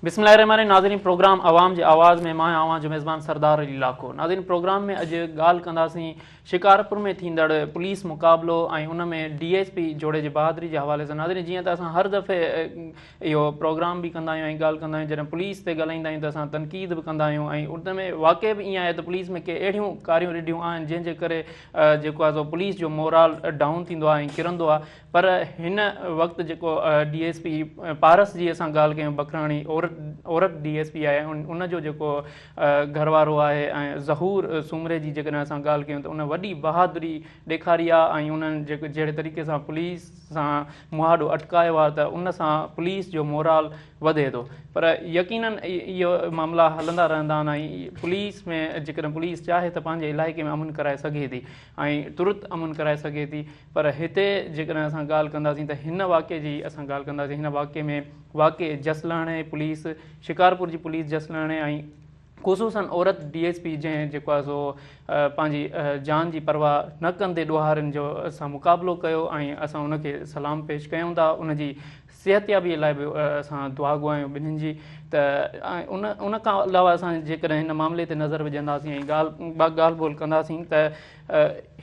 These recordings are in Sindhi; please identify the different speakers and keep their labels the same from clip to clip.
Speaker 1: بسم الله الرحمن الرحيم ناظرين پروگرام عوام جي آواز ۾ مان آهيان اوهان جو ميزبان سردار علي لاکو. ناظرين پروگرام ۾ اڄ ڳالهه ڪنداسين شڪارپور ۾ ٿيندڙ پوليس مقابلو ۽ ان ۾ ڊي ايس پي جوڙي جي بهادري جي حوالي سان. ناظرين جيئن ته اسان هر دفعي اهو پروگرام به ڪندا آهيون ۽ ڳالهه ڪندا آهيون، جڏهن پوليس تي ڳالهائيندا آهيون ته اسان تنقيد به ڪندا آهيون ۽ ان ۾ واقعي به ائين آهي ته پوليس ۾ ڪي اهڙيون ڪاريون رڍيون آهن جنهن جي ڪري جيڪو آهي سو پوليس جو مورال ڊائون ٿيندو آهي ۽ ڪرندو آهي. پر هن وقت جيڪو ڊي ايس پي پارس جي اسان ڳالهه ڪيون، بکراڻي عورت ڊي ايس پي آهي، ان جو جيڪو گهر وارو آهي ۽ ظهور سومري جي جيڪڏهن اسان ڳالهه ڪيون ته ان وڏي بهادري ڏيکاري آهي ۽ انهن جيڪو جهڙي طريقي سان پوليس سان مهاڏو اٽڪايو آهي ته ان سان پوليس جو مورال وڌي ٿو. پر يقينن اهو معاملا هلندا رهندا آهن ۽ پوليس ۾ جيڪڏهن پوليس چاهي ته پنهنجي علائقي ۾ امن ڪرائي سگهي ٿي ۽ ترت امن ڪرائي سگهي ٿي. پر هتي جيڪڏهن اسان ڳالهه ڪنداسين ته هن واقعي جي اسان ڳالهه ڪنداسين، هن واقعي ۾ واقعي جس لهڻي پوليس، شڪارپور جي پوليس جس لهڻي ۽ خصوصن عورت ڊي ايس پي جنهن جيڪو آهي سو پنهنجي جان جي پرواهه نه ڪندي ڏوهارين جو سان مقابلو ڪيو ۽ اسان ان کي سلام پيش ڪيون ٿا. ان جي صحتيابي لاء به اسان دعا گو آهيون ٻنهين جي. ته ان ان کان علاوه اسان جيڪڏهن هن معاملي تي نظر وجهنداسين ۽ ڳالهه ٻولهه ڪنداسين ته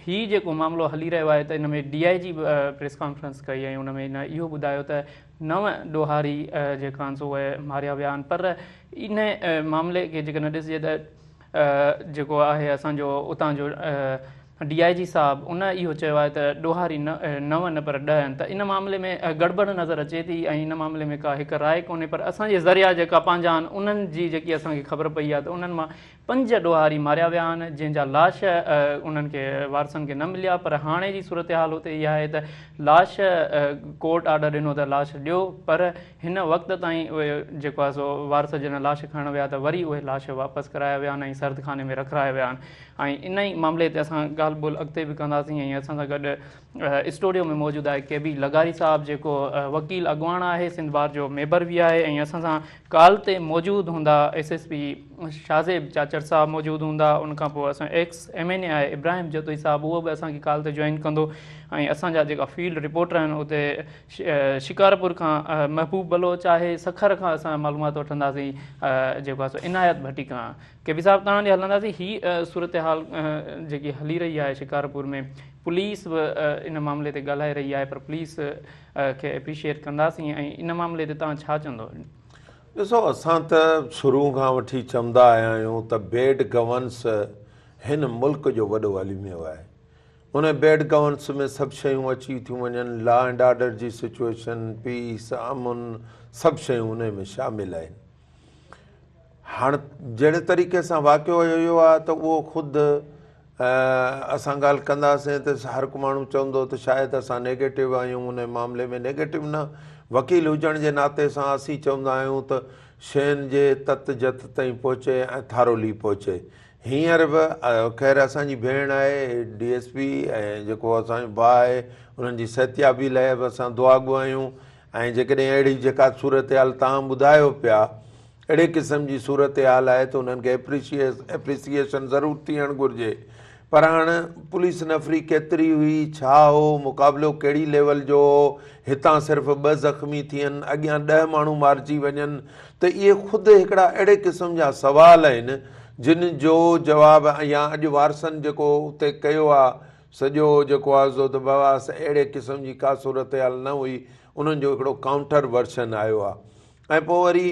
Speaker 1: هي جيڪو معاملو هلي رهيو آهي ته ان ۾ ڊي I جي به پريس ڪانفرنس ڪئي ۽ ان ۾ هن اهو ٻڌايو ته 9 ڏوهاري جيڪا آهن سو اهي ماريا ويا آهن. پر ان معاملي کي جيڪڏهن ڏسجي ته جيڪو آهي اسان جو اتان جو ڊي I جي صاحب ان اهو چيو آهي ته ڏوهاري 9 نه پر 10 آهن. ته ان معاملي ۾ گڙٻڙ نظر اچي ٿي ۽ ان معاملي ۾ ڪا هڪ راء ڪونهي. پر اسان جي ذريعا جيڪا پنهنجا آهن انهن جي جيڪي اسان کي خبر پئي آهي ته انهن مان 5 ڏوهاري ماريا ويا آهن جنهن جا لاش انهن کي وارثن کي نه مليا. پر هاڻي جي صورتحال اتي اها آهي ته لاش ڪورٽ آرڊر ڏنو ته لاش ڏيو، پر هن وقت تائين اهي جيڪو آهي سو وارث جڏهن لاش کڻڻ ويا ته وري اهي لاش واپس ڪرايا ويا آهن ۽ سرد خاني ۾ رکرايا ويا آهن. ۽ ان ئي معاملي تي اسان ڳالهه ٻولهه اڳتي به ڪنداسين ۽ اسان سان گڏ اسٽوڊيو ۾ موجود آهي ڪي بي لغاري صاحب جيڪو وڪيل اڳواڻ آهي، سنڌ بار جو ميمبر به آهي ۽ اسان سان ڪال تي موجود هوندا S S P Shahzeb Chachar صاحب موجود هوندا. ان کان پوء اسان ايڪس ايم اين اي آهي ابراهيم جتوئي صاحب اهو به اسان کي ڪال تي جوائن ڪندو ۽ اسان جا جيڪا فيلڊ رپورٽر آهن اتي شڪارپور کان محبوب بلوچ آهي، سکر کان اسان معلومات وٺنداسين جيڪو آهي سو عنايت ڀٽي کان. ڪي بي صاحب توهان ڏي هلنداسين، هي صورتحال جيڪي هلي رهي آهي شڪارپور ۾ پوليس به ان معاملي تي ڳالهائي رهي آهي پر پوليس کي اپريشيئيٽ ڪنداسين ۽ ان معاملي تي توهان ڇا چوندو؟
Speaker 2: ڏسو اسان ته شروع کان وٺي چوندا آيا آهيون ته بيڊ گورننس هن ملڪ جو وڏو الميو آهي. ان بيڊ گورننس ۾ سڀ شيون اچي ٿيون وڃن، لا اينڊ آرڊر جي سچوئيشن، پيس، امن سڀ شيون ان ۾ شامل آهن. هاڻ جهڙي طريقي سان واقعو اهو آهي ته اهو خود اسان ڳالهه ڪنداسين ته هر ڪو ماڻهو چوندو ته شايد اسان نيگيٽو آهيون ان معاملي ۾ نيگيٽو نه، وڪيل هجڻ جي ناتي سان اسين چوندا آهيون ته شين جي تت جت تائين پهچي ۽ ٿارولي پهچي. هينئر به خير اسان جي ڀيڻ آهي ڊي ايس پي ۽ جيڪو اسان جو ڀاء آهي انهن جي صحتيابي لاء به اسان دعاگو آهيون ۽ جيڪڏهن اهڙي جيڪا صورتحال توهان ٻڌايو پيا اهڙي قسم جي صورتحال آهي ته انهن کي اپريسيئيشن ضرور ٿيڻ گهرجي پر هاڻ پوليس نفري ڪيتري هئي ڇا هو مقابلو ڪهڙي ليول جو هو هتان صرف 2 زخمي ٿين اڳيان 10 ماڻهو مارجي وڃن ته اهي خود هڪڙا اهڙي قسم جا سوال آهن جن جو جواب يا اڄ وارثن جيڪو اتي ڪيو آهي سڄو جيڪو آهي سو ته بابا اهڙي قسم جي ڪا صورتحال نه هئي انهن جو هڪڙو ڪائونٽر ورشن آيو آهي ۽ پوء وري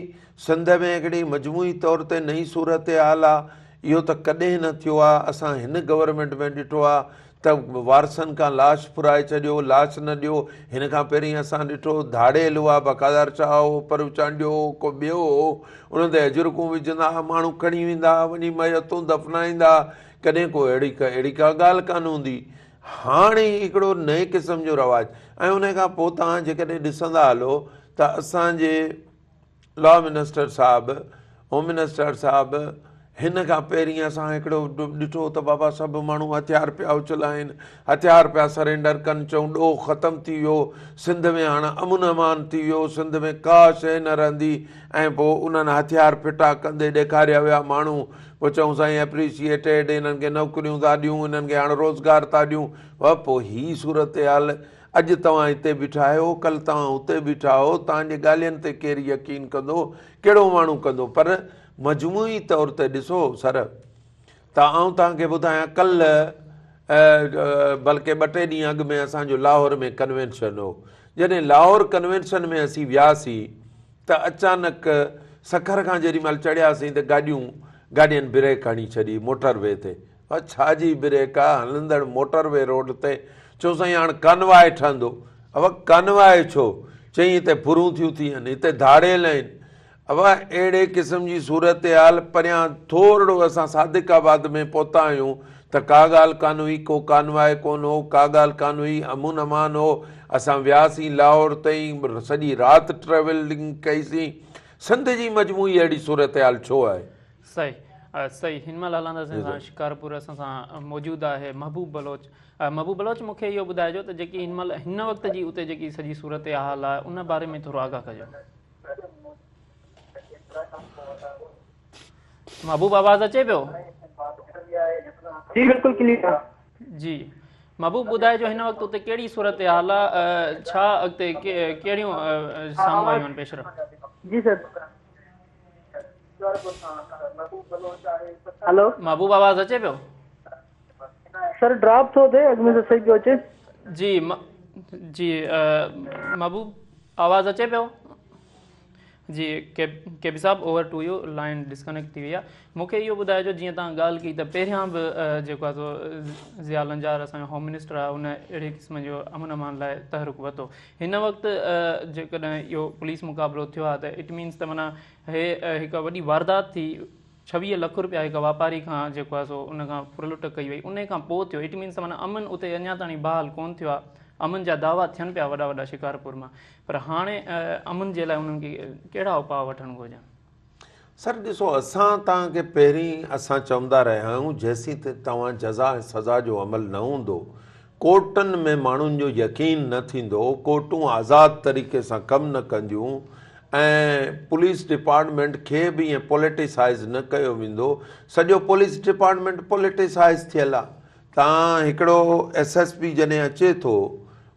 Speaker 2: سنڌ ۾ هڪڙي مجموعي طور تي نئين صورتحال آهي اهو ته ڪڏهن نه ٿيو آهي اسان هن گورنمينٽ ۾ ڏٺو آهي ته وارثن کان لاش ڦرائي ڇڏيو لاش نه ڏيو هن کان پهرين اسان ڏٺو ڌاڙيل هئا بقادار شاهه هو پرو چانڊيو هو ڪو ٻيو هو انهن تي اجرڪون وجهندا هئا ماڻهو کڻي ويندا هئا وڃي ميتون دفنائيندا هئا ڪڏهن ڪو اهڙي اهڙي ڪا ڳالهه ڪانه هوندي. هاڻي هڪڙو نئين قسم جو رواج ۽ ان کان پوء توهان جيڪڏهن ڏسندا هلو ته اسان جي لا منسٽر صاحب هوم منسٽر صاحب هن کان پهرين اسان هڪڙو ڏٺو ته بابا سڀ ماڻهو هٿيار پيا اڇلائن هٿيار پيا سرينڊر ڪن چئون ڏوهه ختم ٿي ويو سنڌ ۾ هاڻ امن امان ٿي ويو سنڌ ۾ ڪا شيء نه رهندي ۽ پوء انهن هٿيار ڦٽا ڪندي ڏيکاريا ويا ماڻهو پوء چئون سائين اپريشيئيٽيڊ انهن کي نوڪريون ٿا ڏيون انهن کي هاڻ روزگار ٿا ڏيون. پوء هي صورتحال اڄ توهان هتي بيٺا آهيو، ڪلهه توهان هتي بيٺا آهيو، توهان جي ڳالهين تي ڪير يقين ڪندو، ڪهڙو ماڻهو ڪندو؟ پر مجموعي طور تي ڏسو سر ته آئون توهان کي ٻڌايان ڪلهه بلڪه ٻه ٽي ڏينهن اڳ ۾ اسان جو لاهور ۾ ڪنوينشن هو، جڏهن لاهور ڪنوينشن ۾ اسين وياسين ته اچانڪ سکر کان جيڏي مهل چڙهياسين ته گاڏيون گاڏين بريڪ هڻي ڇڏي موٽر وي تي. ڇا جي بريڪ آ هلندڙ موٽر وي روڊ تي. چيو سائين هاڻ ڪانواء ٺهندو. ابا ڪانواء ڇو؟ چيائين هتي ڦرون ٿيون ٿين، هتي ڌاڙيل آهن. ابا اهڙي قسم جي صورتحال پريان ٿورڙو اسان صادق آباد ۾ پهتا آهيون ته ڪا ڳالهه ڪانه هئي، ڪو ڪانواء ڪونه هو، ڪا ڳالهه ڪانه هئي، امن امان هو. اسان وياسين لاهور تائين، سڄي رات ٽريولنگ ڪئيسين. سنڌ جي مجموعي اهڙي صورتحال ڇو آهي؟
Speaker 1: صحيح صحيح هن مهل هلنداسين اسان شڪارپور اسان سان موجود آهي محبوب بلوچ. محبوب بلوچ مون کي اهو ٻڌائجو ته جيڪي هن مهل هن وقت جي اتي جيڪي سڄي صورتحال آهي ان باري ۾ ٿورو آگاهه ڪجو. محبوب آواز اچي پيو؟
Speaker 3: جي بلڪل ڪليئر آ.
Speaker 1: جي محبوب ٻڌائجو هن وقت اتي ڪهڙي صورتحال آ، ڇا اڳتي ڪهڙيون سامهون آيون آهن پيش رفت؟
Speaker 3: جي سر. هلو.
Speaker 1: محبوب آواز اچي پيو؟
Speaker 3: سر ڊراپ ٿو ٿئي اڳ ۾ ته صحيح پيو اچي.
Speaker 1: جي جي محبوب آواز اچي پيو؟ جي ڪي پي صاحب over to you line disconnect ٿي وئي آهي مون کي اهو ٻڌائجو جيئن توهان ڳالهه ڪئي ته پهريان به جيڪو آهي سو ضياء لنجار اسان جو هوم منسٽر آهي ان اهڙي قسم جو امن امان لاء تحرڪ ورتو هن وقت جيڪڏهن اهو پوليس مقابلو ٿيو آهي ته it means ته معنيٰ هي هڪ وڏي واردات ٿي 26 لک روپيا هڪ واپاري کان جيڪو آهي سو ان کان ڦرلٽ ڪئي وئي ان کان پوء ٿيو it means ته معنيٰ امن اتي اڃا تائين بحال ڪون ٿيو آهي امن جا دعويٰ ٿين پيا وڏا وڏا شڪارپور مان پر هاڻي امن جي لاء انهن کي ڪهڙا اپاء وٺڻ گهرجن؟
Speaker 2: سر ڏسو اسان توهان کي پهرين اسان چوندا رهيا آهيون جيسين تائين توهان جزا ۽ سزا جو عمل نه هوندو ڪورٽن ۾ ماڻهن جو يقين نه ٿيندو ڪورٽون آزاد طريقي سان ڪم نه ڪنديون ۽ پوليس ڊپارٽمينٽ کي به ائين پوليٽيسائز نه ڪيو ويندو سڄو پوليس ڊپارٽمينٽ پوليٽيسائز ٿيل آهي تان هڪڙو ايس ايس پي جڏهن اچي ٿو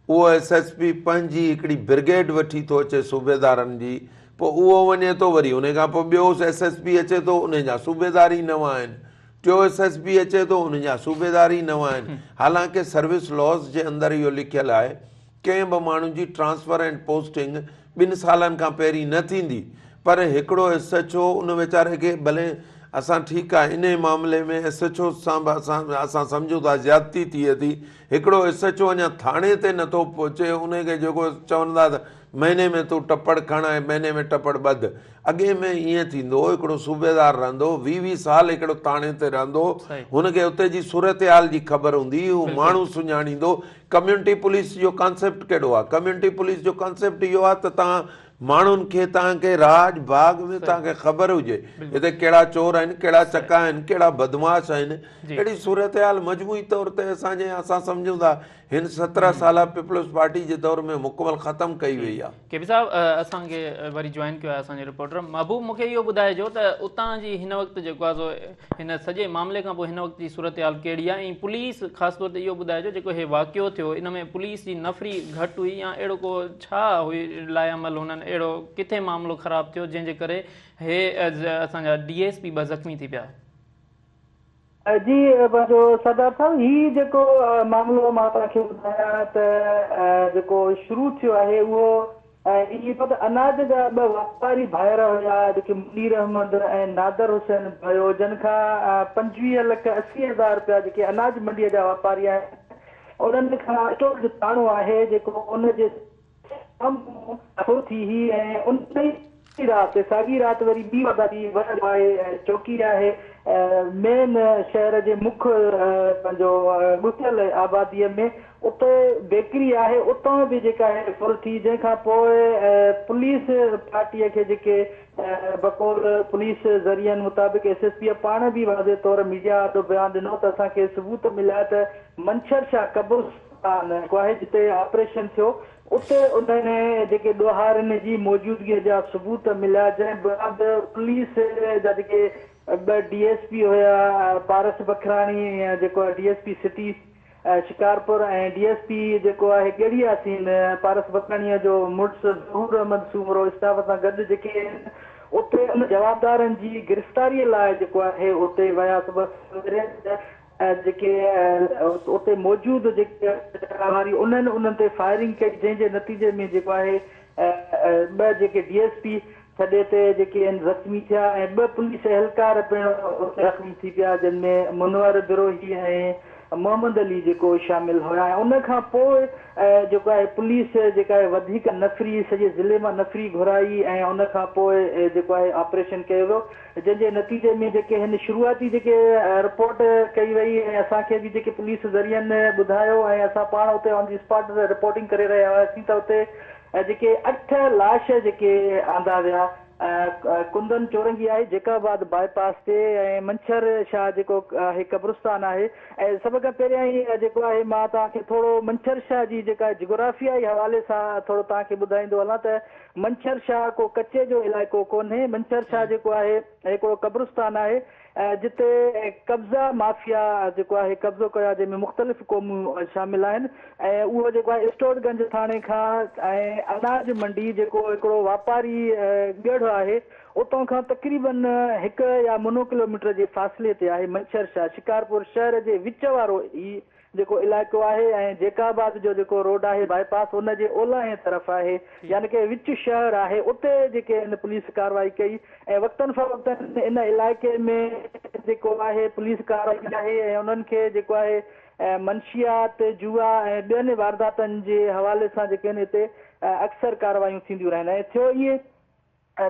Speaker 2: اهو ايس ايس پي پنهنجي هڪڙي برگيڊ وٺي ٿو اچي صوبيدارن جي پوء اهو وڃي ٿو وري ان کان پوء ٻيو ايس ايس پي اچي ٿو ان جا صوبيدار ئي نوان آهن ٽيو ايس ايس پي اچي ٿو ان جا صوبيدار ئي نوان آهن حالانڪه سروس لاز جي اندر اهو لکيل آهي ڪنهن به ماڻهو جي ٽرانسفر اينڊ پوسٽنگ ٻن سالن کان پهرين نه ٿيندي پر هڪڙو ايس ايڇ او ان ويچاري کي ڀلي اسان ٺيڪ آهي انهي معاملي ۾ ايس ايڇ او سان به اسان اسان سمجهون ٿا زيادتي ٿئي ٿي هڪڙو ايس ايڇ او اڃا ٿاڻي تي نٿو پهچي انهي کي جيڪو چون ٿا ته مهيني ۾ تون ٽپڙ کڻ ۽ مهيني ۾ ٽپڙ ٻڌ اڳي ۾ ائين ٿيندو هو هڪڙو صوبيدار رهندو هو ويهه ويهه سال هڪڙو ٿاڻي تي رهندو هو هن کي اتي جي صورتحال جي خبر هوندي هئي هو ماڻهو سڃاڻيندو ڪميونٽي پوليس جو ڪانسيپٽ ڪهڙو آهي؟ ڪميونٽي پوليس جو ڪانسيپٽ اهو آهي ته توهان ماڻهن کي توهان کي راڄ ڀاڳ ۾ توهان کي خبر هجي هتي ڪهڙا چور آهن ڪهڙا چڪا آهن ڪهڙا بدمعاش آهن اهڙي صورتحال مجموعي طور تي اسان جي اسان سمجهون ٿا هن 17 سالا پيپلز پارٽي جي دور ۾ مڪمل ختم ڪئي وئي آهي.
Speaker 1: ڪي پي صاحب اسان کي وري جوائن ڪيو آهي اسان جي رپورٽر محبوب مون کي اهو ٻڌائجو ته اتان جي هن وقت جيڪو آهي سو هن سڄي معاملي کان پوء هن وقت جي صورتحال ڪهڙي آهي ۽ پوليس خاص طور تي اهو ٻڌائجو جيڪو هي واقعو ٿيو ان ۾ پوليس جي نفري گهٽ هئي يا اهڙو ڪو ڇا هئي لاء عمل هنن اهڙو ڪٿي معاملو خراب ٿيو جنهن جي ڪري هي اسان جا ڊي ايس پي ٻه زخمي ٿي پيا.
Speaker 3: جي پنهنجو سردار صاحب هي جيڪو معاملو مان توهان کي ٻڌايان ته جيڪو شروع ٿيو آهي اهو ائين ٿيو ته اناج جا ٻه واپاري ڀائر هيا جيڪي منير احمد ۽ نادر حسين ڀيو جن کان 25 لک 80 هزار رپيا جيڪي اناج منڊي جا واپاري آهن انهن کان اسٽور جو ٿاڻو آهي جيڪو ان جي سامهون ڦر ٿي هئي ۽ ان ئي رات ساڳي رات وري ٻي واردات ٿي وڏ آهي چوڪي آهي مين شهر جي مک پنهنجو ڳتيل آبادي ۾ اتي بيڪري آهي اتان به جيڪا آهي ڦر ٿي جنهن کان پوء پوليس پارٽي کي جيڪي بقول پوليس ذريعن مطابق ايس ايس پي پاڻ به واضح طور ميڊيا آڏو بيان ڏنو ته اسان کي ثبوت مليا ته منڇر شاهه قبرستان جيڪو آهي جتي آپريشن ٿيو اتي انهن جيڪي ڏوهارين جي موجودگي جا ثبوت مليا جنهن بعد پوليس جا جيڪي ٻه ڊي ايس پي هيا پارس بکراڻي جيڪو D S P city Shikarpur ۽ D S P جيڪو آهي ڳڙهي ياسين پارس بکراڻيء جو مڙس ظهور احمد سومرو اسٽاف سان گڏ جيڪي اتي ان جوابدارن جي گرفتاري لاء جيڪو آهي اتي ويا جيڪي اتي موجود جيڪي واري انهن انهن تي فائرنگ ڪئي جنهن جي نتيجي ۾ جيڪو آهي ٻه جيڪي ڊي ايس پي ٿڏي تي جيڪي آهن زخمي ٿيا ۽ ٻه پوليس اهلڪار پڻ زخمي ٿي پيا جن ۾ منور بروهي ۽ محمد علي جيڪو شامل هيا ۽ ان کان پوء جيڪو آهي پوليس جيڪا آهي وڌيڪ نفري سڄي ضلعي مان نفري گهرائي ۽ ان کان پوء جيڪو آهي آپريشن ڪيو ويو جنهن جي نتيجي ۾ جيڪي هن شروعاتي جيڪي رپورٽ ڪئي وئي ۽ اسان کي به جيڪي پوليس ذريعن ٻڌايو ۽ اسان پاڻ اتي آن the spot reporting ڪري رهيا هياسين ته اتي ۽ جيڪي اٺ لاش جيڪي آندا ويا ڪندن چورنگي آهي جيڪب آباد باء پاس تي ۽ منڇر شاهه جيڪو آهي قبرستان آهي ۽ سڀ کان پهريائين جيڪو آهي مان توهان کي ٿورو منڇر شاهه جي جيڪا جغرافيائي حوالي سان ٿورو توهان کي ٻڌائيندو هلان ته منڇر شاهه ڪو ڪچي جو علائقو ڪونهي منڇر شاهه جيڪو آهي هڪڙو قبرستان آهي جتي قبضا مافيا جيڪو آهي قبضو ڪيو آهي جنهن ۾ مختلف قومون شامل آهن ۽ اهو جيڪو آهي اسٽوڊ گنج ٿاڻي کان ۽ اناج منڊي جيڪو هڪڙو واپاري ڳڙهه آهي اتان کان تقريبن هڪ يا منو ڪلوميٽر جي فاصلي تي آهي منڇر شاهه شڪارپور شهر جي وچ وارو هي جيڪو علائقو آهي ۽ جيڪب آباد جو جيڪو روڊ آهي بائي پاس ان جي اولاهين طرف آهي يعني ڪه وچ شهر آهي اتي جيڪي ان پوليس ڪارروائي ڪئي ۽ وقتن فوقتن ان علائقي ۾ جيڪو آهي پوليس ڪارروائي آهي ۽ انهن کي جيڪو آهي منشيات جوا ۽ ٻين وارداتن جي حوالي سان جيڪي آهن هتي اڪثر ڪارروايون ٿينديون رهن ۽ ٿيو ائين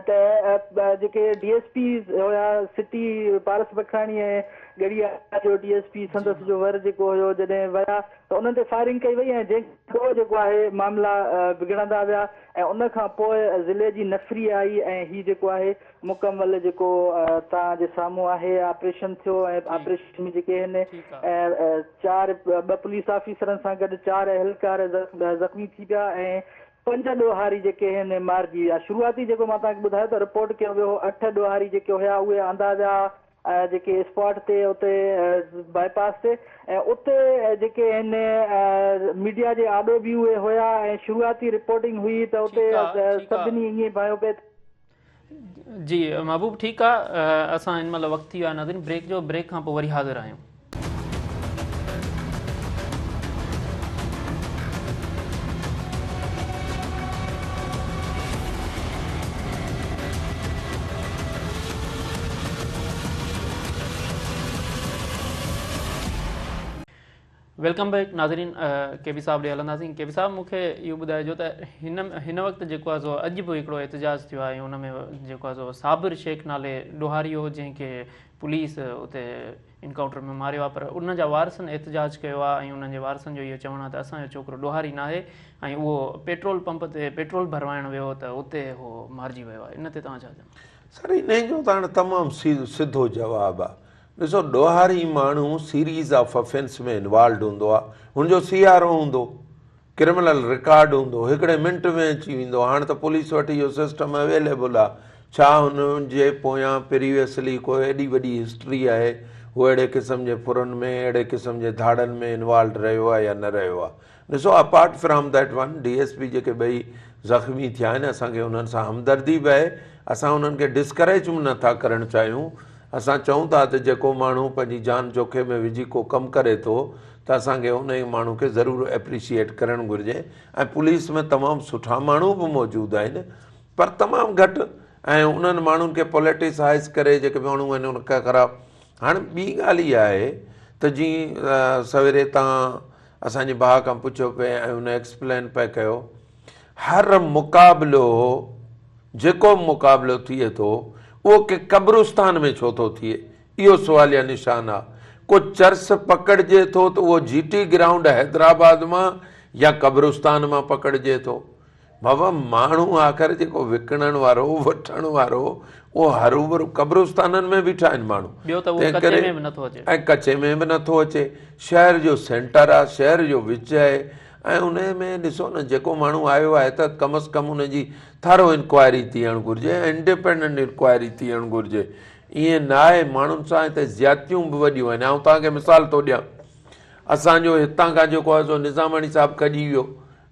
Speaker 3: ته جيڪي ڊي ايس پيز هيا سٽي پارس بکراڻي ۽ ڳڙهي جو ڊي ايس پي سندس جو ور جيڪو هيو جڏهن ويا ته انهن تي فائرنگ ڪئي وئي ۽ جنهن کان پوء جيڪو آهي معاملا بگڙندا ويا ۽ ان کان پوء ضلعي جي نفري آئي ۽ هي جيڪو آهي مڪمل جيڪو توهان جي سامهون آهي آپريشن ٿيو ۽ آپريشن ۾ جيڪي هن چار ٻه پوليس آفيسرن سان گڏ چار اهلڪار زخمي ٿي پيا ۽ پنج ڏوهاري جيڪي آهن مارجي ويا. شروعاتي جيڪو مان توهان کي ٻڌايو ته رپورٽ ڪيو ويو هو اٺ ڏوهاري جيڪي هيا اهي آندا ويا جيڪي اسپاٽ تي اتي بائي پاس تي ۽ اتي جيڪي آهن ميڊيا جي آڏو به اهي هيا ۽ شروعاتي رپورٽنگ هئي ته اتي سڀني ائين ڀانيو پئي ته
Speaker 1: جي محبوب ٺيڪ آ اسان هن مهل وقت ٿي ويو آهي ناظرين بريڪ جو بريڪ کان پوء وري حاضر آهيون. Welcome back ناظرين ڪي بي صاحب ڏي هلنداسين ڪي بي صاحب مون کي اهو ٻڌائجو ته هن هن وقت جيڪو آهي سو اڄ به هڪڙو احتجاج ٿيو آهي ان ۾ جيڪو آهي سو صابر شيخ نالي ڏوهاري هو جنهن کي پوليس اتي انڪائونٽر ۾ ماريو آهي پر ان جا وارثن احتجاج ڪيو آهي ۽ انهن جي وارثن جو اهو چوڻ آهي ته اسان جو ڇوڪرو ڏوهاري ناهي ۽ اهو پيٽرول پمپ تي پيٽرول ڀروائڻ ويو ته اتي هو مارجي ويو آهي ان تي توهان ڇا چوندا؟
Speaker 2: سر انهي جو ته هاڻي تمام سڌو جواب آهي ڏسو ڏوهاري ماڻهو سيريز آف افينس ۾ انوالوڊ هوندو آ هن جو سي آر او هوندو ڪرمنل رڪارڊ هوندو هڪڙي منٽ ۾ اچي ويندو هاڻ ته پوليس وٽ اهو سسٽم اويليبل آ ڇا هن جي پويان پريويسلي ڪو ايڏي وڏي هسٽري آهي هو اهڙي قسم جي ڦرن ۾ اهڙي قسم جي ڌاڙن ۾ انوالوڊ رهيو آ يا نه رهيو آ ڏسو apart from that one D S P جيڪي ٻئي زخمي ٿيا آهن اسان کي انهن سان همدردي به آهي اسان انهن کي ڊسڪريج به نٿا ڪرڻ چاهيون اسان چئون ٿا ته جيڪو ماڻهو پنهنجي جان جوکي ۾ وجهي ڪو ڪم ڪري ٿو ته اسان کي انهي ماڻهو کي ضرور اپريشيئيٽ ڪرڻ گهرجي ۽ پوليس ۾ تمام سٺا ماڻهو به موجود آهن پر تمام گهٽ ۽ انهن ماڻهن کي پوليٽيسائز ڪري جيڪي ماڻهو آهن ان کان خراب هاڻ ٻي ڳالهه اها آهي ته جي سويري تان اسان جي ڀاء کان پڇيو پئي ۽ هن ايڪسپلين پئي ڪيو هر مقابلو جيڪو به مقابلو ٿئي ٿو اهو ڪنهن قبرستان ۾ ڇو ٿو ٿئي اهو سواليه نشان آ ڪو چرس پڪڙجي ٿو ته اهو جي ٽي گرائونڊ حيدرآباد مان يا قبرستان مان پڪڙجي ٿو بابا ماڻهو آخر جيڪو وڪڻڻ وارو وٺڻ وارو اهو هروڀرو قبرستانن ۾ بيٺا آهن ماڻهو
Speaker 1: ٻيو ته اهو ڪچي ۾ به نٿو اچي
Speaker 2: ۽ ڪچي ۾ به نٿو اچي شهر جو سينٽر آهي شهر جو وچ آهي ۽ ان ۾ ڏسو نه جيڪو ماڻهو آيو آهي ته ڪم از ڪم ان جي ٿرو انڪوائري ٿيڻ گهرجي ۽ انڊيپينڊنٽ انڪوائري ٿيڻ گهرجي ائين نه آهي ماڻهن سان هتي زيادتيون به وڏيون آهن آئون توهان کي مثال ٿو ڏيان اسان جو هتان کان جيڪو آهي سو نظاماڻي صاحب کڄي ويو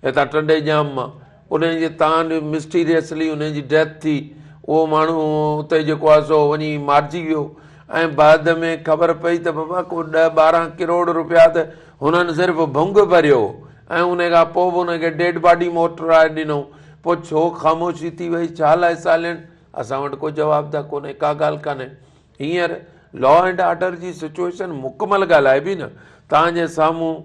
Speaker 2: هتان ٽنڊي ڄام مان ان جي تان مسٽيريسلي ان جي ڊيٿ ٿي اهو ماڻهو اتي جيڪو آهي سو وڃي مارجي ويو ۽ بعد ۾ خبر پئي ته بابا ڪو ڏهه 12 ڪروڙ روپيا ته هنن صرف ڀنگ ڀريو ۽ ان کان پوء به ان کي ڊيڊ باڊي موٽرائي ڏنو پوء ڇو خاموشي ٿي وئي ڇا لاء سائلنٽ اسان وٽ ڪو جواب ته ڪونهي ڪا ڳالهه ڪانهي هينئر لا اينڊ آرڊر جي سچوئيشن مڪمل ڳالهائبي نه توهان جي سامهون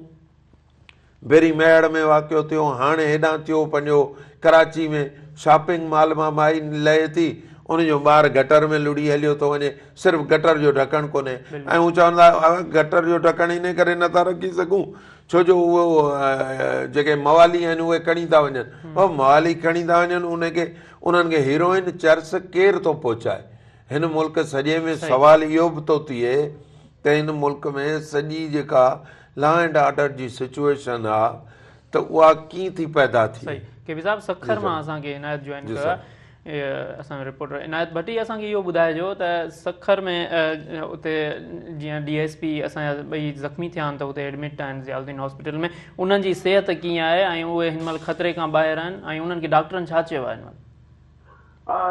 Speaker 2: پهرين ميهڙ ۾ واقعو ٿيو هاڻي هيڏانهن ٿيو پنهنجو ڪراچي ۾ شاپنگ مال مان مائي لهي ٿي ان جو ٻار گٽر ۾ لڙهي هليو ٿو وڃي صرف گٽر جو ڍڪڻ ڪونهي ۽ هو چون ٿا گٽر جو ڍڪڻ ان ڪري نٿا رکي سگهون ڇو جو اهو جيڪي موالي آهن اهي کڻي ٿا وڃن موالي کڻي ٿا وڃن ان کي انهن کي هيروئن چرس ڪير ٿو پهچائي هن ملڪ سڄي ۾ سوال اهو به ٿو ٿئي ته هن ملڪ ۾ سڄي جيڪا لا اينڊ آرڊر جي سچوئيشن آ ته اها ڪيئن ٿي پيدا ٿئي.
Speaker 1: صحيح ڪي پي صاحب سکر مان اسان کي عنايت جوائن ڪيو آهي اسان جو رپورٽر عنايت ڀٽي اسان کي اهو ٻڌائجو ته سکر ۾ اتي جيئن ڊي ايس پي اسان جا ٻئي زخمي ٿيا آهن ته اتي ايڊمٽ آهن ضياء الدين هاسپيٽل ۾ انهن جي صحت ڪيئن آهي ۽ اهي هن مهل خطري کان ٻاهر آهن ۽ انهن کي ڊاڪٽرن ڇا چيو آهي هن مهل؟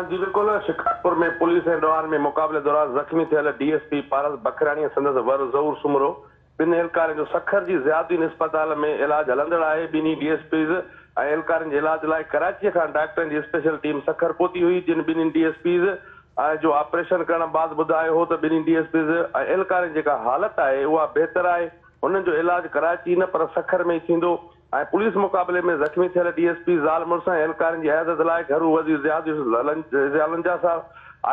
Speaker 4: جي بلڪل شڪارپور ۾ پوليس ۽ ڏوهارين ۾ مقابلي دوران زخمي ٿيل ڊي ايس پي پارس بکراڻي ۽ سندس ور ظهور سومرو ٻن اهلڪارن جو سکر جي ضياء الدين اسپتال ۾ علاج هلندڙ آهي، ٻنهي ڊي ايس پيز ۽ اهلڪارن جي علاج لاء ڪراچيء کان ڊاڪٽرن جي اسپيشل ٽيم سکر پهتي هئي، جن ٻنهي ڊي ايس پيز جو آپريشن ڪرڻ بعد ٻڌايو هو ته ٻنهي ڊي ايس پيز ۽ اهلڪارن جي جيڪا حالت آهي اها بهتر آهي، هنن جو علاج ڪراچي نه پر سکر ۾ ئي ٿيندو ۽ پوليس مقابلي ۾ زخمي ٿيل ڊي ايس پي زال مڙس ۽ اهلڪارن جي عيادت لاء گهرو وزير ضياء لنجار صاحب،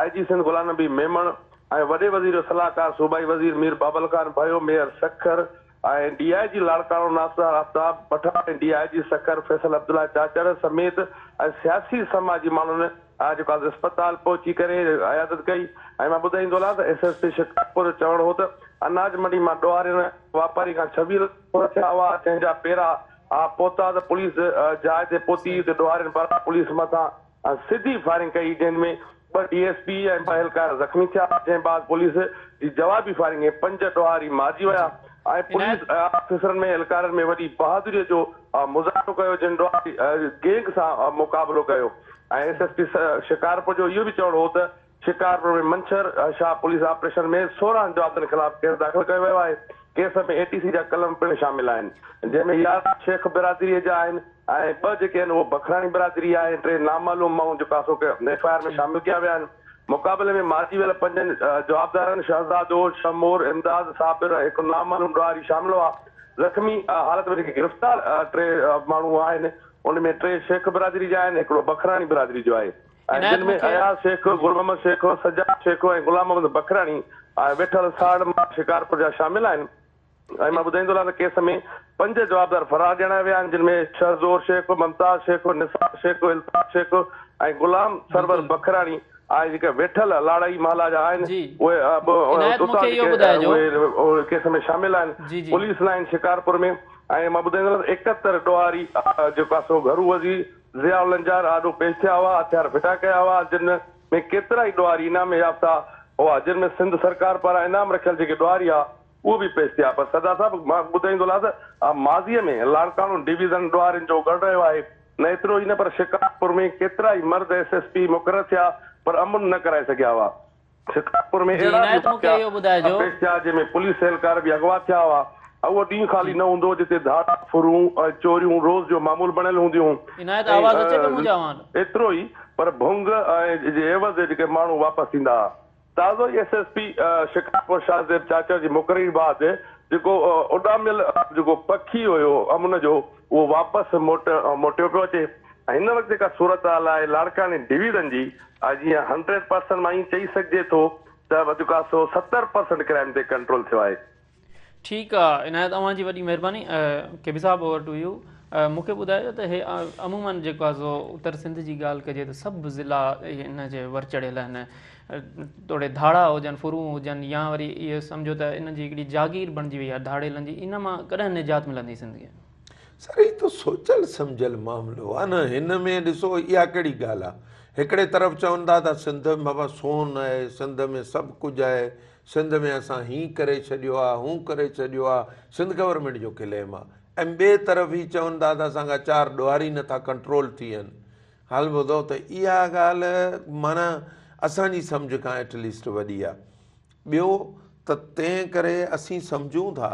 Speaker 4: آء جي سنڌ غلام نبي ميمڻ، ۽ وڏي وزير جو صلاحڪار صوبائي وزير Mir Babal Khan Bhayo, mayor Sukkur ۽ D I G Larkana Nasir Aftab Pathan ۽ D I G Sukkur Faisal Abdullah Chachar سميت ۽ سياسي سماجي ماڻهن جيڪو آهي اسپتال پهچي ڪري عيادت ڪئي ۽ مان ٻڌائيندو هلان ته ايس ايس پي شڪارپور جو چوڻ هو ته اناج منڊي مان ڏوهارين واپاري کان 26 لک ٿيا هئا جنهن جا پيرا پهتا ته پوليس جاء تي پهتي اتي ڏوهارين پاران پوليس مٿان سڌي فائرنگ ڪئي جنهن ۾ ٻه ڊي ايس پي ۽ ٻه اهلڪار زخمي ٿيا جنهن بعد پوليس جي جوابي فائرنگ ۾ 5 ڏوهاري مارجي ويا ۽ پوليس آفيسرن ۾ اهلڪارن ۾ وڏي بهادري جو مظاهرو ڪيو جن ڏوهاري گينگ سان مقابلو ڪيو ۽ ايس ايس پي شڪارپور جو اهو به چوڻ هو ته شڪارپور ۾ منڇر شاهه پوليس آپريشن ۾ 16 جوابدارن خلاف ڪيس داخل ڪيو ويو آهي، ڪيس ۾ اي ٽي سي جا قلم پڻ شامل آهن، جنهن ۾ 11 شيخ برادري جا آهن ۽ ٻه جيڪي آهن اهو بکراڻي برادري جا آهن، ٽي نامعلوم ماڻهو جيڪو آهي سو ايف I R ۾ شامل ڪيا ويا آهن. مقابلي ۾ مارجي ويل پنجن جوابدارن شهزادو، شهمور، امداد، صابر ۽ هڪ نامعلوم ڏوهاري شامل هئا. زخمي حالت ۾ جيڪي گرفتار ٽي ماڻهو آهن ان ۾ ٽي شيخ برادري جا آهن، هڪڙو بکراڻي برادري جو آهي. ۽
Speaker 1: عنايت
Speaker 4: جن ۾
Speaker 1: مون کي
Speaker 4: اياز شيخ، گل محمد شيخ، سجاد شيخ ۽ غلام محمد بکراڻي ۽ ويٺل ساڙ مان شڪارپور جا شامل آهن ۽ مان ٻڌائيندو هلان ته ڪيس ۾ پنج جوابدار فرار ڄاڻايا ويا آهن جن ۾ شهزور شيخ، ممتاز شيخ، نثار شيخ، الطاف شيخ ۽ غلام سرور
Speaker 1: بلڪل
Speaker 4: بکراڻي ۽ جيڪي ويٺل لاڙائي محلا جا آهن
Speaker 1: جي
Speaker 4: اهي به
Speaker 1: عنايت مون
Speaker 4: اتان
Speaker 1: کي اهو
Speaker 4: جيڪي
Speaker 1: ٻڌائجو
Speaker 4: اهي ڪيس ۾ شامل آهن
Speaker 1: جي جي
Speaker 4: پوليس لائين شڪارپور ۾ ۽ مان ٻڌائيندو هلان ته 71 ڏوهاري جيڪو آهي سو گهرو وزير ضياء لنجار آڏو پيش ٿيا هئا، هٿيار ڦٽا ڪيا هئا، جن ۾ ڪيترائي ڏوهاري انعام يافته هئا، جن ۾ سنڌ سرڪار پاران انعام رکيل جيڪي ڏوهاري هئا، اهي به پيش ٿيا، پر سردار صاحب مان ٻڌائيندو هلان ته ماضيء ۾ لاڙڪاڻو ڊويزن ڏوهارين جو ڳڙهه رهيو آهي، نه ايترو ئي نه پر شڪارپور ۾ ڪيترائي مرد ايس ايس پي مقرر ٿيا پر امن نه ڪرائي سگهيا هئا. شڪارپور ۾
Speaker 1: جي
Speaker 4: اهڙا به
Speaker 1: عنايت مون کي
Speaker 4: واقعا
Speaker 1: اهو ٻڌائجو.
Speaker 4: پيش ٿيا جنهن ۾ پوليس اهلڪار به اغوا ٿيا هئا. اهو ڏينهن خالي نه هوندو هو جتي ڌاڙا، ڦرون ۽ چوريون روز جو معمول بڻيل هونديون هيون
Speaker 1: عنايت آواز اچي پيو منهنجا اوهان وٽ.
Speaker 4: ۽ ايترو ئي پر ڀنگ ۽ جي عيوض جيڪي ماڻهو واپس ايندا ها. تازو ئي S S P Shikarpur Shahzeb Chachar جي مقرري بعد جيڪو اڏاميل جيڪو پکي هيو امن جو اهو واپس موٽ موٽيو پيو اچي ۽ هن وقت جيڪا صورتحال آهي لاڙڪاڻي ڊويزن جي جيئن هنڊريڊ پرسنٽ مان ائين چئي سگهجي ٿو ته جيڪو آهي سو 70 پرسنٽ ڪرائم تي ڪنٽرول ٿيو آهي.
Speaker 1: ٺيڪ آ عنايت اوهان جي وڏي مهرباني ڪي پي صاحب اوور ٽو يو مون کي ٻڌايو ته هي عموماً جيڪو آ سو اتر سنڌ جي ڳالهه ڪجي ته سڀ ضلعا ان جي ور چڙهيل آهن توڙي ڌاڙا هجن ڦرون هجن يا وري اهو سمجهو ته ان جي هڪڙي جاگير بڻجي وئي آهي ڌاڙيلن جي ان مان ڪڏهن نجات ملندي سنڌ کي؟
Speaker 2: سر هي ته سوچيل سمجهيل معاملو آهي نه هن ۾ ڏسو اها ڪهڙي ڳالهه آهي هڪڙي طرف چون ٿا ته سنڌ ۾ بابا سون آهي سنڌ ۾ سڀ ڪجهه آهي سنڌ ۾ اسان هين ڪري ڇڏيو آ، هون ڪري ڇڏيو آ، سنڌ گورنمينٽ جو ڪليم آ ۽ ٻئي طرف هي چون ٿا ته اسان کان چار ڏوهاري نٿا ڪنٽرول ٿين. حال ٻڌو ته اها ڳالهه معنيٰ اسان جي سمجهه کان ايٽ ليسٽ وڏي آ. ٻيو ته تنهن ڪري اسين سمجهون ٿا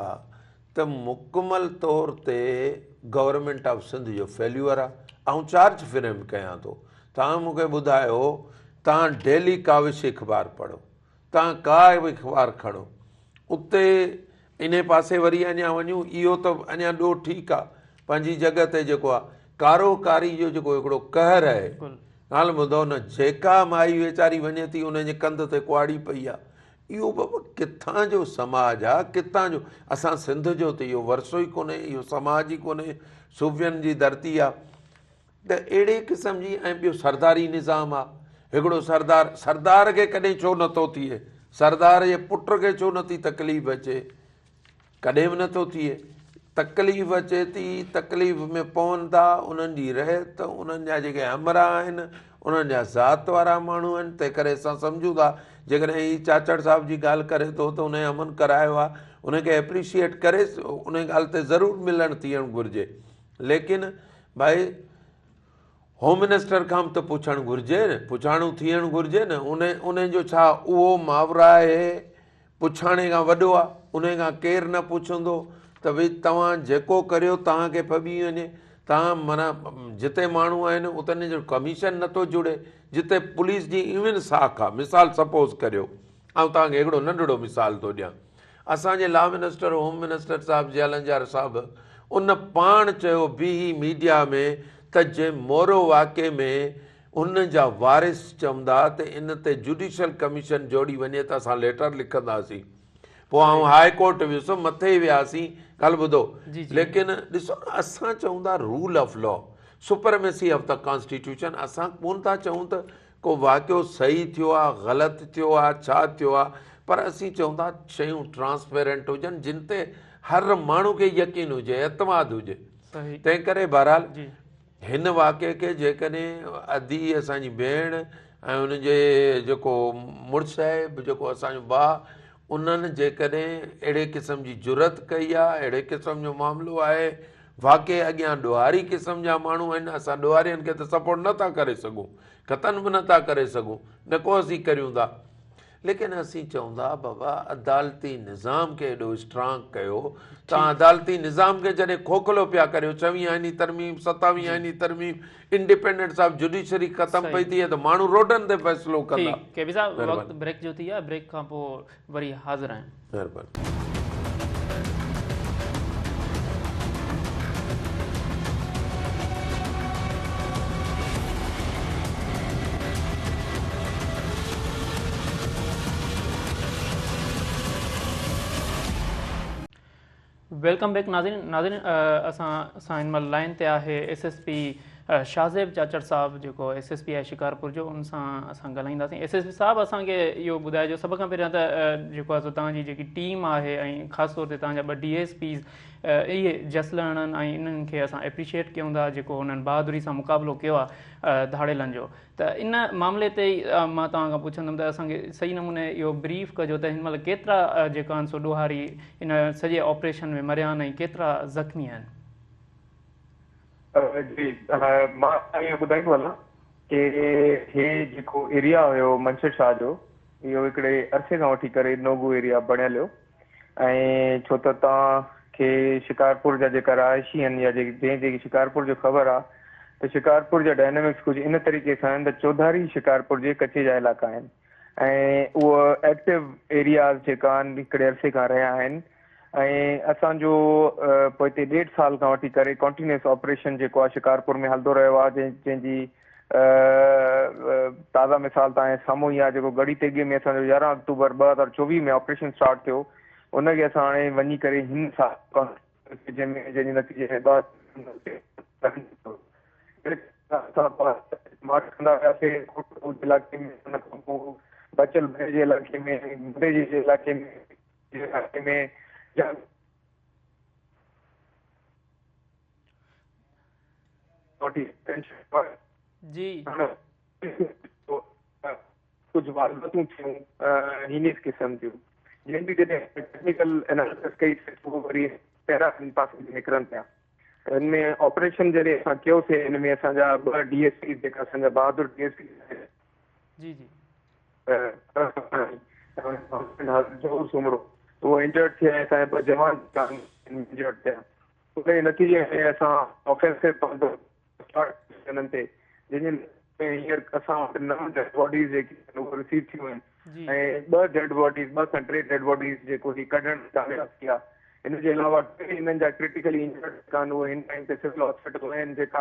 Speaker 2: ته مڪمل طور تي گورنمينٽ آف سنڌ جو فيليور آ. آئون چارج فريم ڪيان ٿو. توهان مون کي ٻڌايو توهان ڊيلي ڪاوش اخبار پڙهو. توهان ڪا به اخبار کڻو اتي انهي پاسي وري اڃا وڃون اهو ته اڃا ڏوهه ٺيڪ آ پنهنجي جڳهه تي جيڪو آ ڪارو ڪاري جو جيڪو هڪڙو قهر آهي ڳالهه ٻڌو نه جيڪا مائي ويچاري وڃي ٿي ان جي ڪنڌ تي ڪهاڙي پئي آ اهو بابا ڪٿان جو سماج آ ڪٿان جو اسان سنڌ جو ته اهو ورثو ئي ڪونهي اهو سماج ئي ڪونهي صوفين جي ڌرتي آ ته اهڙي قسم جي ۽ ٻيو سرداري نظام آ هڪڙو سردار سردار کي ڪڏهن ڇو نٿو ٿئي سردار جي پٽ کي ڇو نٿي تڪليف اچي ڪڏهن به نٿو ٿئي تڪليف اچي ٿي تڪليف ۾ پون ٿا انهن جي رهت انهن جا جيڪي همراهه آهن انهن جا ذات وارا ماڻهو آهن تنهن ڪري اسان سمجهون ٿا جيڪڏهن هي چاچڙ صاحب جي ڳالهه ڪري ٿو ته ان امن ڪرايو آهي ان کي اپريشيئيٽ ڪري ان ڳالهه تي ضرور ملڻ ٿيڻ گهرجي ليڪن ڀائي هوم منسٽر کان به ته پڇڻ گهرجي نه پڇاڻو ٿيڻ گهرجي نه ان ان جو ڇا اهو ماورا آهي پڇاڻي کان وڏو آهي ان کان ڪير نه پڇندو ته ڀئي توهان جيڪو ڪريو توهان کي ڦٻي وڃي توهان معنيٰ جتي ماڻهو آهن اتن جو ڪميشن نٿو جڙي جتي پوليس جي ايون ساک آهي مثال سپوز ڪريو آئون توهان کي هڪڙو ننڍڙو مثال ٿو ڏيان اسان جي لا منسٽر هوم منسٽر صاحب ضياء لنجار صاحب ان پاڻ چيو بيهي ميڊيا ۾ ته جنهن مورو واقعي ۾ ان جا وارث چوندا ته ان تي جوڊيشل ڪميشن جوڙي وڃي ته اسان ليٽر لکنداسين پوء آئون هاء ڪورٽ ويس مٿي وياسين ڳالهه ٻڌو ليڪن ڏسو نه اسان چئون ٿا rule of law supremacy of the constitution اسان ڪون ٿا چئون ته ڪو واقعو صحيح ٿيو آ غلط ٿيو آ ڇا ٿيو آ پر اسين چئون ٿا شيون ٽرانسپيرنٽ هجن جن تي هر ماڻهو کي يقين هجي اعتماد هجي تنهن ڪري بهرحال هن واقعي کي جيڪڏهن ادي اسان جي ڀيڻ ۽ ان جي جيڪو مڙس آهي جيڪو اسان جو ڀاء انهن جيڪڏهن اهڙي قسم جي جرئت ڪئي آ اهڙي قسم جو معاملو آهي واقعي اڳيان ڏوهاري قسم جا ماڻهو آهن اسان ڏوهارين کي ته سپورٽ نه ٿا ڪري سگهون قطعاً به نه ٿا ڪري سگهون نه ڪو اسين ڪريون ٿا ليڪن اسين چئون ٿا بابا عدالتي نظام کي ايڏو اسٽرانگ ڪيو توهان عدالتي نظام کي جڏهن کوکلو پيا ڪريو ڇويهين آئيني ترميم ستاويهين آئيني ترميم انڊيپينڊنس آف جڊيشري ختم پئي ٿئي ته ماڻهو روڊن تي فيصلو ڪندا.
Speaker 1: ٺيڪ ڪي بي صاحب وقت بريڪ جو ٿي ويو آهي بريڪ کان پوء وري حاضر آهيون.
Speaker 2: مهرباني.
Speaker 1: Welcome back ناظرين ناظرين اسان سان هن مهل لائن تي آهي S S P Shahzeb Chachar صاحب جيڪو ايس ايس پي آهي شڪارپور جو ان سان اسان ڳالهائينداسين ايس ايس پي صاحب اسان کي اهو ٻڌائجو سڀ کان پهريان ته جيڪو آهي سو توهان جي جيڪي ٽيم آهي ۽ خاص طور تي توهان جا ٻه ڊي ايس پيز اهي جس لهڻن ۽ انهن کي اسان اپريشيئيٽ ڪيون ٿا جيڪو انهن بهادري سان مقابلو ڪيو آهي ڌاڙيلن جو ته ان معاملي تي ئي مان توهان کان پڇندم ته اسان کي صحيح نموني اهو بريف ڪجو ته هن مهل ڪيترا جيڪا آهن سو ڏوهاري ان سڄي آپريشن ۾ مريا آهن ۽ ڪيترا زخمي آهن.
Speaker 5: جي مان اهو ٻڌائيندو هلان ڪي هي جيڪو ايريا هيو منڇر شاهه جو اهو هڪڙي عرصي کان وٺي ڪري نو گو ايريا بڻيل هيو ۽ ڇو ته توهان کي شڪارپور جا جيڪا رهائشي آهن يا جنهن جنهن کي شڪارپور جو خبر آ ته شڪارپور جا ڊائنامڪس ڪجهه ان طريقي سان آهن ته چوڌاري شڪارپور جي ڪچي جا علائقا آهن ۽ اهو ايڪٽو ايرياز جيڪا آهن هڪڙي عرصي کان رهيا آهن ۽ اسان جو پوئتي ڏيڍ سال کان وٺي ڪري ڪنٽينيوس آپريشن جيڪو آهي شڪارپور ۾ هلندو رهيو آهي جنهن جي تازا مثال توهان جي سامهون ئي آهي جيڪو ڳڙهي تيغي ۾ اسان جو 11 آڪٽوبر 2024 ۾ آپريشن اسٽارٽ ٿيو ان کي اسان هاڻي وڃي ڪري هن سال جنهن ۾ جنهن جي نتيجي ۾ مارچ ڪندا وياسين ڪوٽ علائقي ۾ ان کان پوء بچل ڀري جي علائقي ۾ مديجي جي علائقي ۾ جي علائقي ۾
Speaker 1: جي
Speaker 5: ڪجهه وارداتون ٿيون هينيس قسم جون. جنهن به جڏهن ٽيڪنيڪل اينالسس ڪئي سي اهو وري پيرا هن پاسي به نڪرن پيا. هن ۾ آپريشن جڏهن اسان ڪيوسي هن ۾ اسان جا ٻه ڊي ايس پيز جيڪا اسان جا بهادر ڊي ايس پيز آهن.
Speaker 1: جي جي.
Speaker 5: ظهور سومرو اهو انجرڊ ٿيا ۽ اسان جا ٻه جوان جيڪا آهن انجرڊ ٿيا. ان جي نتيجي ۾ اسان آفينسو اسٽارٽ انهن تي جنهن جي ۾ هينئر اسان وٽ نو ڊيڊ باڊيز جيڪي آهن اهي رسيو ٿيون آهن ۽ ٻه ڊيڊ باڊيز ٻه کان ٽي ڊيڊ باڊيز جيڪو هي ڪڍڻ ۾ ڪامياب ٿي ويا. ان جي علاوه ٽي انهن جا ڪرٽيڪلي انجرڊ جيڪا آهن اهي هن ٽائيم تي سول هاسپيٽل آهن جيڪا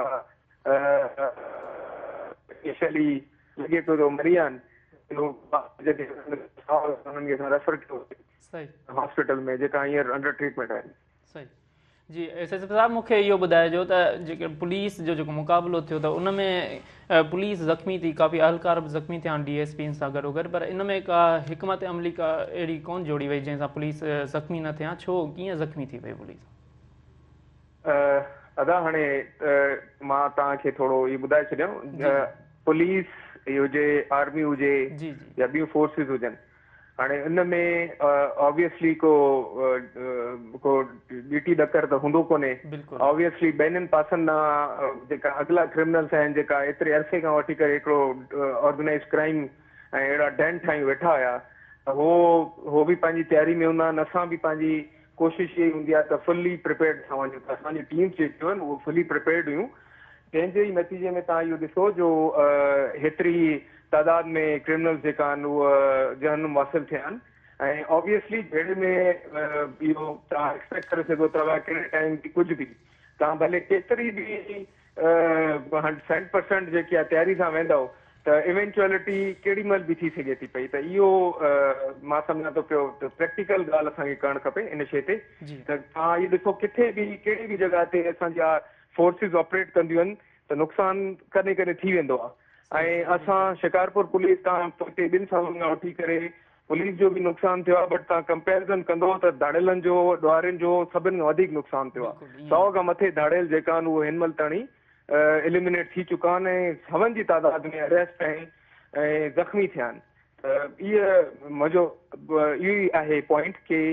Speaker 5: انيشلي لڳي پيو ته مري ويا آهن جڏهن انهن کي اسان ريفر ڪيو هاسپيٽل ۾ جيڪا هينئر انڊر ٽريٽمينٽ آهن.
Speaker 1: صحيح جي ايس ايس پي صاحب مون کي اهو ٻڌائجو ته جيڪي پوليس جو جيڪو مقابلو ٿيو ته ان ۾ پوليس زخمي ٿي ڪافي اهلڪار به زخمي ٿيا آهن ڊي ايس پي سان گڏو گڏ پر ان ۾ ڪا حڪمت عملي ڪا اهڙي ڪون جوڙي وئي جنهن سان پوليس زخمي نه ٿئي ڇو ڪيئن زخمي ٿي وئي پوليس؟
Speaker 5: ادا هاڻي مان توهان کي ٿورو اهو ٻڌائي ڇڏيان پوليس هجي آرمي هجي يا ٻيون فورسز هجن هاڻي ان ۾ آبويسلي ڪو ڪو ڏيٽي ڏڪر ته هوندو ڪونهي آبويسلي ٻنهين پاسن ڏانهن جيڪا اڳلا ڪرمنلس آهن جيڪا ايتري عرصي کان وٺي ڪري هڪڙو آرگنائيز ڪرائيم ۽ اهڙا ڊين ٺاهيون ويٺا هيا ته هو هو به پنهنجي تياري ۾ هوندا آهن اسان به پنهنجي ڪوشش اها ئي هوندي آهي ته فلي پريپيئرڊ ٿا وڃون ته اسان جون ٽيمز جيڪيون آهن اهي فلي پريپيئرڊ هيون جنهن جي ئي نتيجي ۾ توهان اهو ڏسو جو هيتري تعداد ۾ ڪرمنلز جيڪا آهن اهي جهنم واصل ٿيا آهن ۽ آبويسلي جهيڙي ۾ اهو توهان ايڪسپيڪٽ ڪري سگهو ٿا پيا ڪهڙي ٽائيم به ڪجهه به توهان ڀلي ڪيتري به سينٽ پرسنٽ جيڪي آهي تياري سان ويندؤ ته ايونچوئلٽي ڪهڙي مهل به ٿي سگهي ٿي پئي ته اهو مان سمجهان ٿو پيو ته پريڪٽيڪل ڳالهه اسان کي ڪرڻ کپي ان شيء تي ته توهان اهو ڏسو ڪٿي به ڪهڙي به جڳهه تي اسان جا فورسز آپريٽ ڪنديون آهن ته نقصان ڪڏهن ڪڏهن ٿي ويندو آهي ۽ اسان شڪارپور پوليس تان پوئتي ٻن سالن کان وٺي ڪري پوليس جو به نقصان ٿيو آهي بٽ توهان ڪمپيرزن ڪندو ته ڌاڙيلن جو ڏوهارين جو سڀن کان وڌيڪ نقصان ٿيو آهي سئو کان مٿي ڌاڙيل جيڪا آهن اهي هن مهل تاڻي ايليمينيٽ ٿي چڪا آهن ۽ سون جي تعداد ۾ اريسٽ ۽ زخمي ٿيا آهن ته اهي منهنجو اهو ئي آهي پوائنٽ ڪي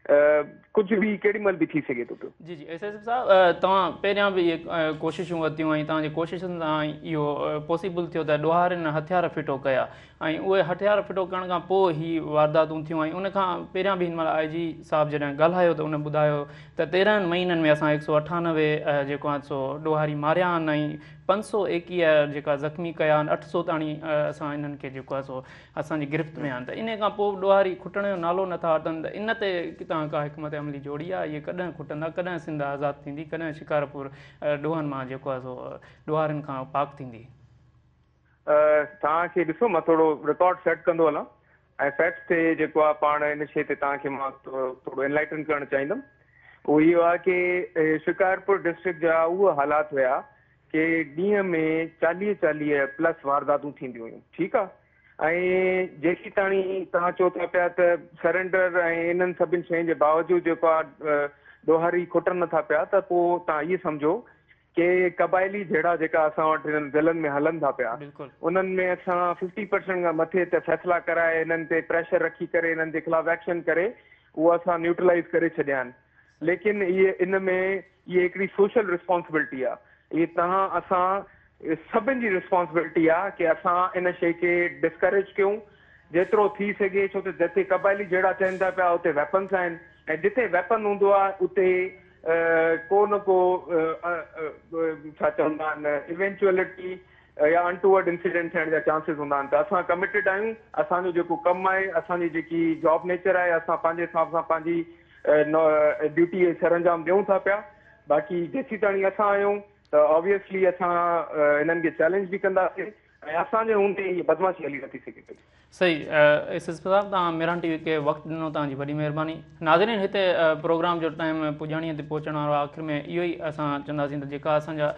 Speaker 5: ڪجهه به ڪيڏي مهل به ٿي سگهي ٿو پيو.
Speaker 1: جي جي ايس ايس پي صاحب توهان پهريان به اهي ڪوششون ورتيون ۽ توهان جي ڪوششن سان اهو پاسيبل ٿيو ته ڏوهارين هٿيار ڦٽو ڪيا ۽ اهي هٿيار ڦٽو ڪرڻ کان پوء هي وارداتون ٿيون ۽ ان کان پهريان به هن مهل آء جي صاحب جڏهن ڳالهايو ته ان ٻڌايو ته 13 مهينن ۾ اسان 198 جيڪو آهي سو ڏوهاري ماريا آهن ۽ 521 جيڪا زخمي ڪيا آهن 800 تاڻي اسان انهن کي جيڪو آهي سو اسان جي گرفت ۾ آهن ته انهي کان پوء به ڏوهاري کٽڻ جو نالو نٿا وٺن ته ان تي توهان ڪا حڪمت عملي جوڙي آهي؟ اهي ڪڏهن کٽندا؟ ڪڏهن سنڌ آزاد ٿيندي؟ ڪڏهن شڪارپور ڏوهن مان جيڪو آهي سو ڏوهارين کان پاڪ ٿيندي؟
Speaker 5: توهان کي ڏسو مان ٿورو رڪارڊ سيٽ ڪندو هلان ۽ فيڪٽس تي جيڪو آهي پاڻ ان شيء تي توهان کي مان ٿورو انلائٽن ڪرڻ چاهيندم اهو اهو آهي ڪي شڪارپور ڊسٽرڪٽ جا اهي حالات هيا ڪي ڏينهن ۾ چاليهه چاليهه پلس وارداتون ٿينديون هيون ٺيڪ آ ۽ جيسين تاڻي توهان چئو ٿا پيا ته سرينڊر ۽ انهن سڀن شين جي باوجود جيڪو آ ڏوهاري کٽن نٿا پيا ته پوء توهان اهي سمجهو ڪي قبائلي جهيڙا جيڪا اسان وٽ هنن ضلعن ۾ هلن ٿا پيا انهن ۾ اسان ففٽي پرسنٽ کان مٿي ته فيصلا ڪرائي انهن تي پريشر رکي ڪري انهن جي خلاف ايڪشن ڪري اهو اسان نيوٽرلائيز ڪري ڇڏيا آهن ليڪن اهي ان ۾ اهي هڪڙي سوشل رسپانسبلٽي آ اهي توهان اسان سڀن جي رسپانسبلٽي آ ڪي اسان ان شئي کي ڊسڪريج ڪيون جيترو ٿي سگهي ڇو ته جتي قبائلي جهيڙا ٿين ٿا پيا اتي ويپنس آهن ۽ جتي ويپن هوندو آ اتي ڪو نه ڪو ڇا چوندا آهن ايونچوئلٽي يا انٽوورڊ انسيڊنٽ ٿيڻ جا چانسز هوندا آهن ته اسان ڪميٽيڊ آهيون اسان جو جيڪو ڪم آهي اسان جي جيڪي جاب نيچر آهي اسان پنهنجي حساب سان پنهنجي ڊيوٽي سرانجام ڏيون ٿا پيا باقي جيسيتاڻي اسان آهيون ته آبويسلي اسان انهن کي چئلينج به ڪنداسين ۽ اسان جي هوندي هي بدمعاشي هلي نٿي سگهي پئي.
Speaker 1: صحيح ايس ايس پي صاحب توهان مهراڻ ٽي وي کي وقت ڏنو توهان جي وڏي مهرباني ناظرين هتي پروگرام جو ٽائيم پڄاڻي تي پهچڻ وارو آهي آخر ۾ اهو ئي اسان چونداسين ته جيڪا اسان جا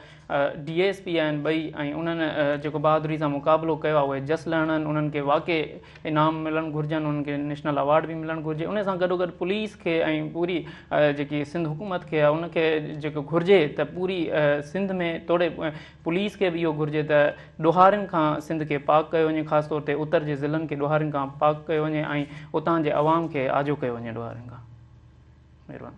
Speaker 1: ڊي ايس پي آهن ٻئي ۽ انهن جيڪو بهادري سان مقابلو ڪيو آهي اهي جس لهڻن انهن کي واقعي انعام ملڻ گهرجن انهن کي نيشنل ايوارڊ به ملڻ گهرجي ان سان گڏو گڏ پوليس کي ۽ پوري جيڪي سنڌ حڪومت کي آهي ان کي جيڪو گهرجي ته پوري سنڌ ۾ توڙي پوليس کي به اهو گهرجي ته ڏوهارين کان کان سنڌ کي پاڪ ڪيو وڃي، خاص طور تي اتر جي ضلعن کي ڏوهارين کان پاڪ ڪيو وڃي ۽ اتان جي عوام کي آجو ڪيو وڃي ڏوهارين کان. مهرباني.